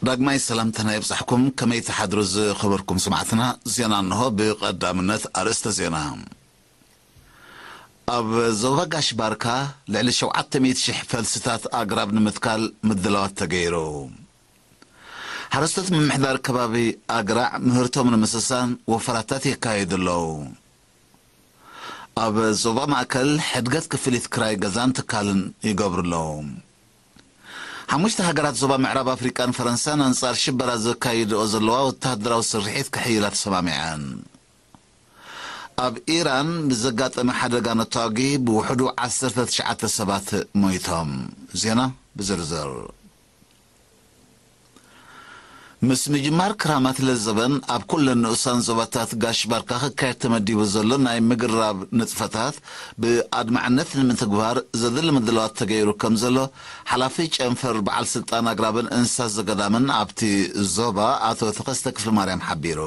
ዳግማይ ሰላምታና ይብጻሕኩም። ከመይ ትሓድሩ ዝኸበርኩም ሰማዕትና? ዜና እንሆ። ብቐዳምነት ኣርእስተ ዜና። ኣብ ዞባ ጋሽ ባርካ ልዕሊ ሸውዓተ ሚእቲ ሽሕ ፈልስታት ኣግራብ ንምትካል ምድላዋት ተገይሩ። ሓረስቶት ምምሕዳር ከባቢ ኣግራዕ ምህርቶም ንምስሳን ወፈራታት የካየዱ ኣለዉ። ኣብ ዞባ ማእከል ሕድገት ክፍሊት ክራይ ገዛን ትካልን ይገብሩ ኣለዉ። ሓሙሽተ ሃገራት ዞባ ምዕራብ ኣፍሪቃን ፈረንሳን ኣንጻር ሽበራ ዘካይድኦ ዘለዋ ወተሃደራዊ ስርሒት ክሕይላ ተሰማሚዐን። ኣብ ኢራን ብዘጋጠመ ሓደጋ ነታጒ ብውሕዱ ዓሰርተ ትሽዓተ ሰባት ሞይቶም። ዜና ብዝርዝር። ምስ ምጅማር ክራማት ለዘበን ኣብ ኩለን ንኡሳን ዞባታት ጋሽ ባርካ ክካየድ ተመዲቡ ዘሎ ናይ ምግራብ ንጥፈታት ብኣድማዕነት ንምትግባር ዘድሊ ምድላዋት ተገይሩ ከም ዘሎ ሓላፊ ጨንፈር በዓል ስልጣን ኣግራብን እንስሳት ዘገዳምን ኣብቲ ዞባ ኣቶ ተኸስተ ክፍለ ማርያም ሓቢሩ።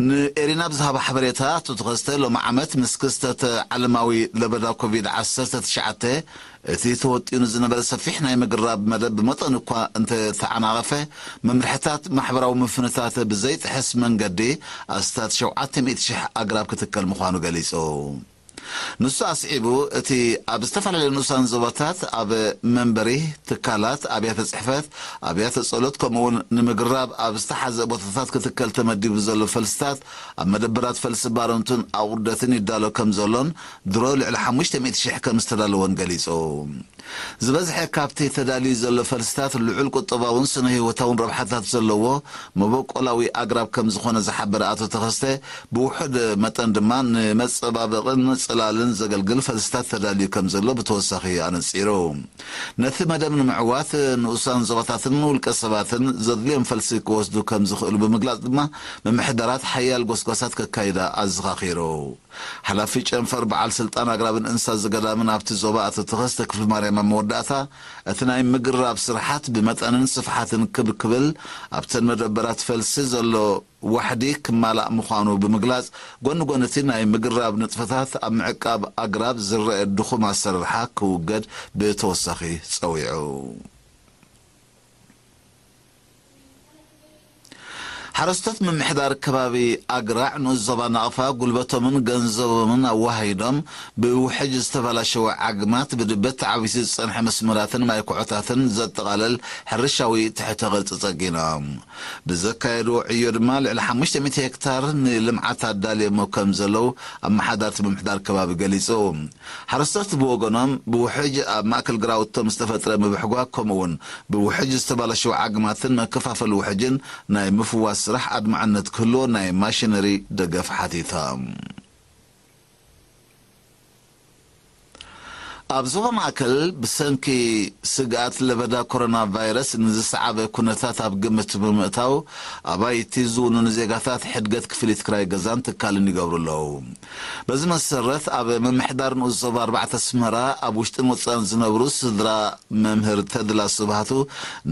ንኤሪና ብዝሃባ ሓበሬታ፣ ኣቶ ተኸስተ ሎሚ ዓመት ምስ ክስተት ዓለማዊ ለበዳ ኮቪድ ዓሰርተ ትሽዓተ፣ እቲ ተወጢኑ ዝነበረ ሰፊሕ ናይ ምግራብ መደብ ብመጠኑ እኳ እንተተዓናቐፈ፣ መምርሕታት ማሕበራዊ ምፍንታት ብዘይጥሕስ መንገዲ ኣስታት ሸውዓተ ሚእቲ ሽሕ ኣግራብ ክትከል ምዃኑ ገሊጹ። ንሱ ኣስዒቡ፣ እቲ ኣብ ዝተፈላለዩ ንኡሳን ዞባታት ኣብ መንበሪ ትካላት፣ ኣብያተ ጽሕፈት፣ ኣብያተ ጸሎት፣ ከምኡውን ንምግራብ ኣብ ዝተሓዘ ቦታታት ክትከል ተመዲቡ ዘሎ ፈልስታት ኣብ መደበራት ፈልሲ ባረንቱን ኣቑርደትን ይዳሎ ከም ዘሎን ድሮ ልዕሊ ሓሙሽተ ሚእቲ ሽሕ ከም ዝተዳለወን ገሊጹ። ዝበዝሐ ካብቲ ተዳልዩ ዘሎ ፈልስታት ልዑል ቁጠባውን ስነ ህይወታውን ረብሓታት ዘለዎ መበቆላዊ ኣግራብ ከም ዝኾነ ዝሓበረ ኣቶ ተኸስተ፣ ብውሑድ መጠን ድማ ንመጸባበቕን ጽላልን ዘገልግል ፈልስታት ተዳልዩ ከም ዘሎ ብተወሳኺ ኣነጺሩ። ነቲ መደብ ንምዕዋት ንኡሳን ዞባታትን ውልቀ ሰባትን ዘድልዮም ፈልሲ ክወስዱ ከም ዝኽእሉ ብምግላጽ ድማ፣ ምምሕዳራት ሓያል ጎስጓሳት ከካይዳ ኣዘኻኺሩ። ሓላፊ ጨንፈር በዓል ስልጣን ኣግራብን እንስሳ ዘገዳምን ኣብቲ ዞባ ኣቶ ተኸስተ ክፍለ ማርያም ኣብ መወዳእታ፣ እቲ ናይ ምግራብ ስርሓት ብመጠንን ስፍሓትን ክብ ክብል፣ ኣብተን መደበራት ፈልሲ ዘሎ ዋሕዲ ክማላእ ምዃኑ ብምግላጽ፣ ጎኒ ጎኒ እቲ ናይ ምግራብ ንጥፈታት ኣብ ምዕቃብ ኣግራብ ዝረአ ድኹም ኣሰራርሓ ክውገድ ብተወሳኺ ጸዊዑ። ሓረስቶት ምምሕዳር ከባቢ ኣግራዕ ንኡስ ዞባ ናቕፋ ጉልበቶምን ገንዘቦምን ኣወሃሂዶም ብውሕጅ ዝተበላሸወ ዓግማት ብድበት ተዓቢሱ ዝጸንሐ መስመራትን ማይ ኩዖታትን ዘጠቓልል ሕርሻዊ ትሕተ ቅርጺ ጸጊኖም። ብዘካየድዎ ዕዮ ድማ ልዕሊ ሓሙሽተ ሚእቲ ሄክታር ንልምዓት ኣዳልዮሞ ከም ዘለዉ ኣመሓዳርቲ ምምሕዳር ከባቢ ገሊጹ። ሓረስቶት ብወገኖም ብውሕጅ ኣብ ማእከል ግራውቶም ዝተፈጥረ ምብሕጓግ ከምኡ እውን ብውሕጅ ዝተባላሸው ዓግማትን መከፋፈሊ ውሕጅን ናይ ምፍዋስ ስራሕ ኣድማዕነት ክህልዎ ናይ ማሽነሪ ደገፍ ሓቲቶም። ኣብ ዞባ ማእከል ብሰንኪ ስግኣት ለበዳ ኮሮና ቫይረስ ንዝሰዓበ ኩነታት ኣብ ግምት ብምእታው ኣባይቲ ዝውንኑ ዜጋታት ሕድገት ክፍሊት ክራይ ገዛን ትካልን ይገብሩ ኣለዉ። በዚ መሰረት ኣብ ምምሕዳር ንኡስ ዞባ ኣርባዕተ ኣስመራ ኣብ ውሽጥን ወጻእን ዝነብሩ ስድራ መምህር ተድላ ስብሃቱ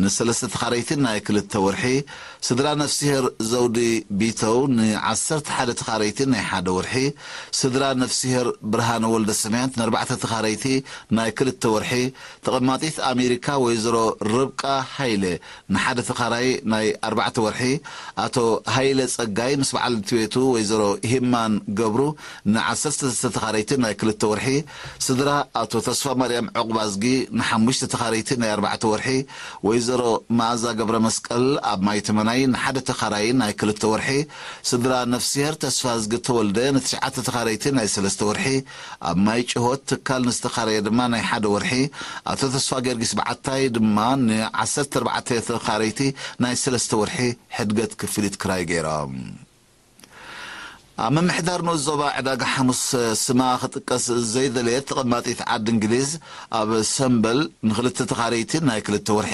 ንሰለስተ ተኻረይቲ ናይ ክልተ ወርሒ፣ ስድራ ነፍስሄር ዘውዲ ቢተው ንዓሰርተ ሓደ ተኻረይቲ ናይ ሓደ ወርሒ፣ ስድራ ነፍስሄር ብርሃነ ወልደ ሰማያት ንኣርባዕተ ተኻረይቲ ናይ ክልተ ወርሒ፣ ተቐማጢት ኣሜሪካ ወይዘሮ ርብቃ ሃይለ ንሓደ ተኻራይ ናይ ኣርባዕተ ወርሒ፣ ኣቶ ሃይለ ጸጋይ ምስ በዓልቲ ቤቱ ወይዘሮ ሂማን ገብሩ ንዓሰርተ ሰለስተ ተኻረይቲ ናይ ክልተ ወርሒ፣ ስድራ ኣቶ ተስፋ ማርያም ዕቑባዝጊ ንሓሙሽተ ተኻረይቲ ናይ ኣርባዕተ ወርሒ፣ ወይዘሮ መኣዛ ገብረ መስቀል ኣብ ማይ ተመናይ ንሓደ ተኻራይ ናይ ክልተ ወርሒ፣ ስድራ ነፍስሄር ተስፋዝጊ ተወልደ ንትሽዓተ ተኻረይቲ ናይ ሰለስተ ወርሒ፣ ኣብ ማይ ጭሆት ትካል ንዝተኻረየ ድማ ናይ ሓደ ወርሒ፣ ኣቶ ተስፋ ጊዮርጊስ በዓታይ ድማ ንዓሰርተ ኣርባዕተ ተኻረይቲ ናይ ሰለስተ ወርሒ ሕድገት ክፍሊት ክራይ ገይሮም። ኣብ ምምሕዳር ንኡስ ዞባ ዕዳጋ ሓሙስ ስማ ክጥቀስ ዘይደለየት ተቐማጢት ዓዲ እንግሊዝ ኣብ ሰምበል ንክልተ ተኻረይቲ ናይ ክልተ ወርሒ፣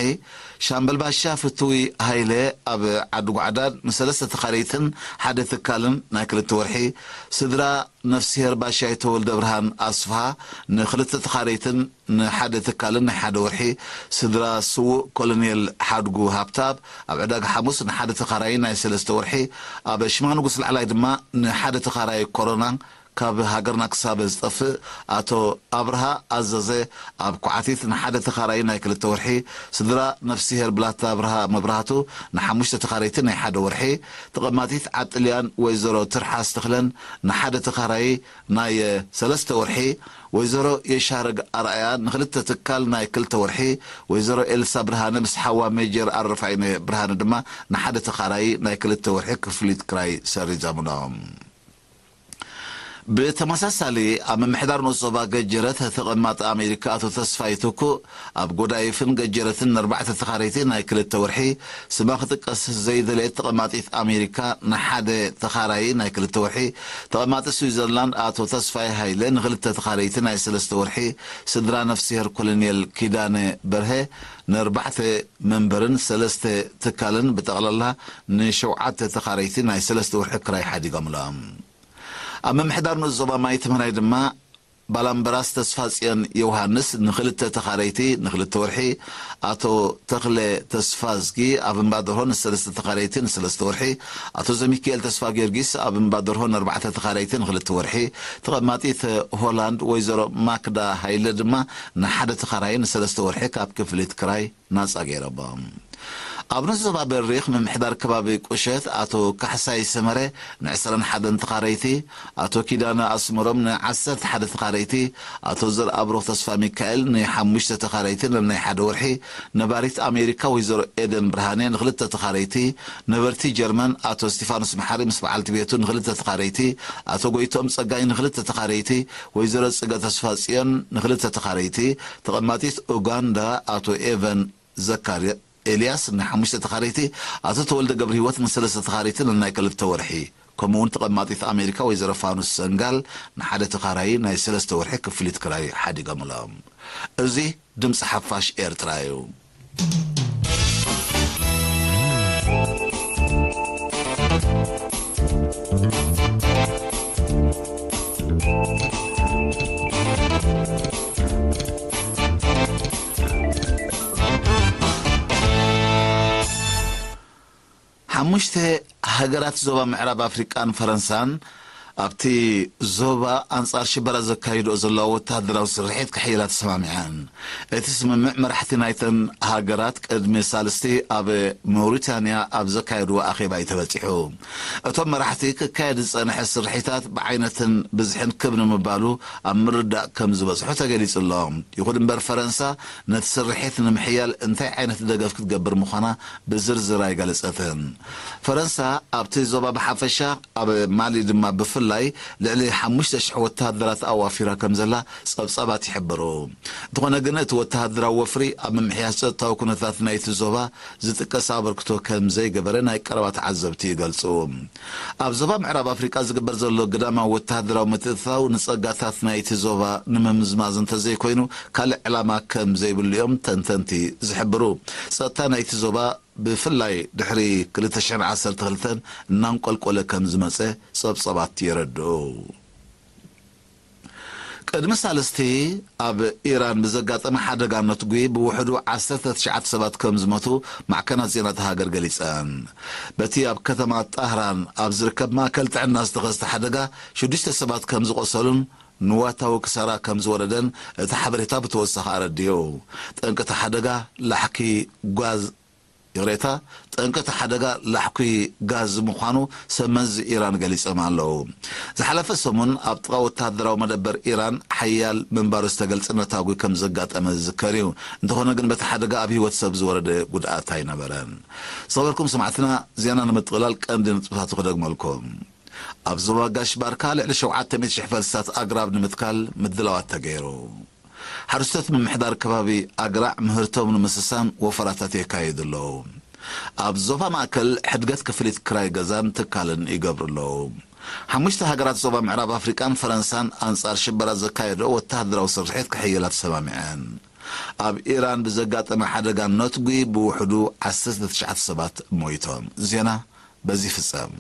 ሻምበል ባሻ ፍትዊ ሃይለ ኣብ ዓዲ ጓዕዳድ ንሰለስተ ተኻረይትን ሓደ ትካልን ናይ ክልተ ወርሒ፣ ስድራ ነፍስሄር ባሻይ ተወልደ ብርሃን ኣስፍሃ ንክልተ ተኻረይትን ንሓደ ትካልን ናይ ሓደ ወርሒ፣ ስድራ ስዉእ ኮሎኔል ሓድጉ ሃብታብ ኣብ ዕዳጋ ሓሙስ ንሓደ ተኻራይን ናይ ሰለስተ ወርሒ፣ ኣብ ሽማ ንጉስ ላዕላይ ድማ ንሓደ ተኻራይ ኮሮና ካብ ሃገርና ክሳብ ዝጠፍእ ኣቶ ኣብርሃ ኣዘዘ ኣብ ኳዕቲት ንሓደ ተኻራዪ ናይ ክልተ ወርሒ፣ ስድራ ነፍስሄር ብላታ ኣብርሃ መብራህቱ ንሓሙሽተ ተኻረይቲ ናይ ሓደ ወርሒ፣ ተቐማጢት ዓጥልያን ወይዘሮ ትርሓስ ተኽለን ንሓደ ተኻራዪ ናይ ሰለስተ ወርሒ፣ ወይዘሮ የሻረግ ኣርኣያ ንኽልተ ትካል ናይ ክልተ ወርሒ፣ ወይዘሮ ኤልሳ ብርሃነ ምስ ሓዋ ሜጀር ኣረፋይነ ብርሃነ ድማ ንሓደ ተኻራዪ ናይ ክልተ ወርሒ ክፍሊት ክራይ ሰሪዛምሎም። ብተመሳሳሊ ኣብ ምምሕዳር ንኡስ ዞባ ገጀረት ተቐማጢ ኣሜሪካ ኣቶ ተስፋይ ትኩእ ኣብ ጎዳይፍን ገጀረትን ንኣርባዕተ ተኻረይቲ ናይ ክልተ ወርሒ፣ ስማ ክጥቀስ ዘይደለየት ተቐማጢት ኣሜሪካ ንሓደ ተኻራዪ ናይ ክልተ ወርሒ፣ ተቐማጢ ስዊዘርላንድ ኣቶ ተስፋይ ሃይለ ንክልተ ተኻረይቲ ናይ ሰለስተ ወርሒ፣ ስድራ ነፍስሄር ኮሎኔል ኪዳነ በርሀ ንኣርባዕተ መንበርን ሰለስተ ትካልን ብጠቕላላ ንሸውዓተ ተኻረይቲ ናይ ሰለስተ ወርሒ ክራይ ሓዲጎምሎም። ኣብ ምምሕዳር ንኡስ ዞባ ማይ ተመናይ ድማ ባላምበራስ ተስፋጽዮን ዮሃንስ ንኽልተ ተኻረይቲ ንኽልተ ወርሒ፣ ኣቶ ተኽለ ተስፋዝጊ ኣብ እምባ ደርሆ ንሰለስተ ተኻረይቲ ንሰለስተ ወርሒ፣ ኣቶ ዘሚካኤል ተስፋ ጊዮርጊስ ኣብ እምባ ደርሆ ንኣርባዕተ ተኻረይቲ ንኽልተ ወርሒ፣ ተቐማጢት ሆላንድ ወይዘሮ ማክዳ ሃይለ ድማ ንሓደ ተኻራዪ ንሰለስተ ወርሒ ካብ ክፍሊት ክራይ ናጻ ገይሮሞ። ኣብ ንኡስ ዞባ በሪኽ ምምሕዳር ከባቢ ቁሸት ኣቶ ካሕሳይ ሰመረ ንዕስራን ሓደን ተኻረይቲ፣ ኣቶ ኪዳነ ኣስመሮም ንዓሰርተ ሓደ ተኻረይቲ፣ ኣቶ ዘርኣብሩኽ ተስፋ ሚካኤል ንሓሙሽተ ተኻረይቲ ነናይ ሓደ ወርሒ፣ ነባሪት ኣሜሪካ ወይዘሮ ኤደን ብርሃኔ ንኽልተ ተኻረይቲ፣ ነበርቲ ጀርመን ኣቶ እስቲፋኖስ መሓሪ ምስ በዓልቲ ቤቱ ንኽልተ ተኻረይቲ፣ ኣቶ ጎይቶም ጸጋይ ንኽልተ ተኻረይቲ፣ ወይዘሮ ጽገ ተስፋ ጽዮን ንኽልተ ተኻረይቲ፣ ተቐማጢት ኡጋንዳ ኣቶ ኤቨን ዘካርያ ኤልያስ ንሓሙሽተ ተኻረይቲ፣ ኣቶ ተወልደ ገብረ ህይወት ንሰለስተ ተኻረይቲ ነናይ ክልተ ወርሒ፣ ከምኡ እውን ተቐማጢት ኣሜሪካ ወይዘሮ ፋኑስ ሰንጋል ንሓደ ተኻራዪ ናይ ሰለስተ ወርሒ ክፍሊት ክራይ ሓዲጎምሎም። እዚ ድምፂ ሓፋሽ ኤርትራ እዩ። ሓሙሽተ ሃገራት ዞባ ምዕራብ ኣፍሪቃን ፈረንሳን ኣብቲ ዞባ ኣንጻር ሽበራ ዘካይድኦ ዘለዋ ወተሃደራዊ ስርሒት ክሕይላ ተሰማሚዐን። እቲ ስምምዕ መራሕቲ ናይተን ሃገራት ቅድሚ ሳልስቲ ኣብ ሞሪታንያ ኣብ ዘካየድዎ ኣኼባ እዩ ተበጺሑ። እቶም መራሕቲ ክካየድ ዝጸንሐ ስርሒታት ብዓይነትን ብዝሕን ክብ ንምባሉ ኣብ ምርዳእ ከም ዝበጽሑ ተገሊጹ ኣሎ። ይኹን እምበር ፈረንሳ ነቲ ስርሒት ንምሕያል እንታይ ዓይነት ደገፍ ክትገብር ምዃና ብዝርዝር ኣይገለጸትን። ፈረንሳ ኣብቲ ዞባ ብሓፈሻ ኣብ ማሊ ድማ ብፍላይ ልዕሊ ሓሙሽተ ሽሕ ወተሃደራት ኣዋፊራ ከም ዘላ ጸብጻባት ይሕብሩ። እንተኾነ ግን እቲ ወተሃደራዊ ወፍሪ ኣብ ምምሕያሽ ጸጥታዊ ኩነታት ናይቲ ዞባ ዝጥቀስ ኣበርክቶ ከም ዘይገበረ ናይ ቀረባ ተዓዘብቲ ይገልጹ። ኣብ ዞባ ምዕራብ ኣፍሪቃ ዝግበር ዘሎ ግዳማዊ ወተሃደራዊ ምትእትታው ንጸጋታት ናይቲ ዞባ ንምምዝማዝ እንተዘይኮይኑ ካልእ ዕላማ ከም ዘይብሉ እዮም ተንተንቲ ዝሕብሩ። ጸጥታ ናይቲ ዞባ ብፍላይ ድሕሪ ክልተ ሽሕን ዓሰርተ ክልተን እናንቆልቆለ ከም ዝመጸ ጸብጸባት የረድኡ። ቅድሚ ሳልስቲ ኣብ ኢራን ብዘጋጠመ ሓደጋ ነትጒ ብውሕዱ ዓሰርተ ትሽዓተ ሰባት ከም ዝሞቱ ማዕከናት ዜና እታ ሃገር ገሊጸን። በቲ ኣብ ከተማ ጣህራን ኣብ ዝርከብ ማእከል ጥዕና ዝተኸስተ ሓደጋ ሽዱሽተ ሰባት ከም ዝቖሰሉን ንዋታዊ ክሳራ ከም ዝወረደን እቲ ሓበሬታ ብተወሳኺ ኣረዲኡ። ጠንቂ እቲ ሓደጋ ላሕኪ ጓዝ ይቕሬታ፣ ጠንቂ እቲ ሓደጋ ላሕኩይ ጋዝ ምዃኑ ሰብ መዚ ኢራን ገሊጾም ኣለዉ። ዝሓለፈ ሰሙን ኣብ ጥቓ ወተሃደራዊ መደበር ኢራን ሓያል ምንባሩ ዝተገልጸ ነታጒ ከም ዘጋጠመ ዝዝከር እዩ። እንተኾነ ግን በቲ ሓደጋ ኣብ ህይወት ሰብ ዝወረደ ጉድኣት ኣይነበረን። ዝኸበርኩም ሰማዕትና፣ ዜና ንምጥቕላል ቀንዲ ነጥብታቱ ክደግመልኩም። ኣብ ዞባ ጋሽ ባርካ ልዕሊ ሸውዓተ ሚእቲ ሽሕ ፈልስታት ኣግራብ ንምትካል ምድላዋት ተገይሩ። ሓረስቶት ምምሕዳር ከባቢ ኣግራዕ ምህርቶም ንምስሳን ወፈራታት የካይዱ ኣለዉ። ኣብ ዞባ ማእከል ሕድገት ክፍሊት ክራይ ገዛን ትካልን ይገብሩ ኣለዉ። ሓሙሽተ ሃገራት ዞባ ምዕራብ ኣፍሪቃን ፈረንሳን ኣንጻር ሽበራ ዘካየዶ ወተሃደራዊ ስርሒት ክሕይላ ተሰማሚዐን። ኣብ ኢራን ብዘጋጠመ ሓደጋ ነትጒ ብውሕዱ ዓሰርተ ትሽዓተ ሰባት ሞይቶም። ዜና በዚ ይፍጸም።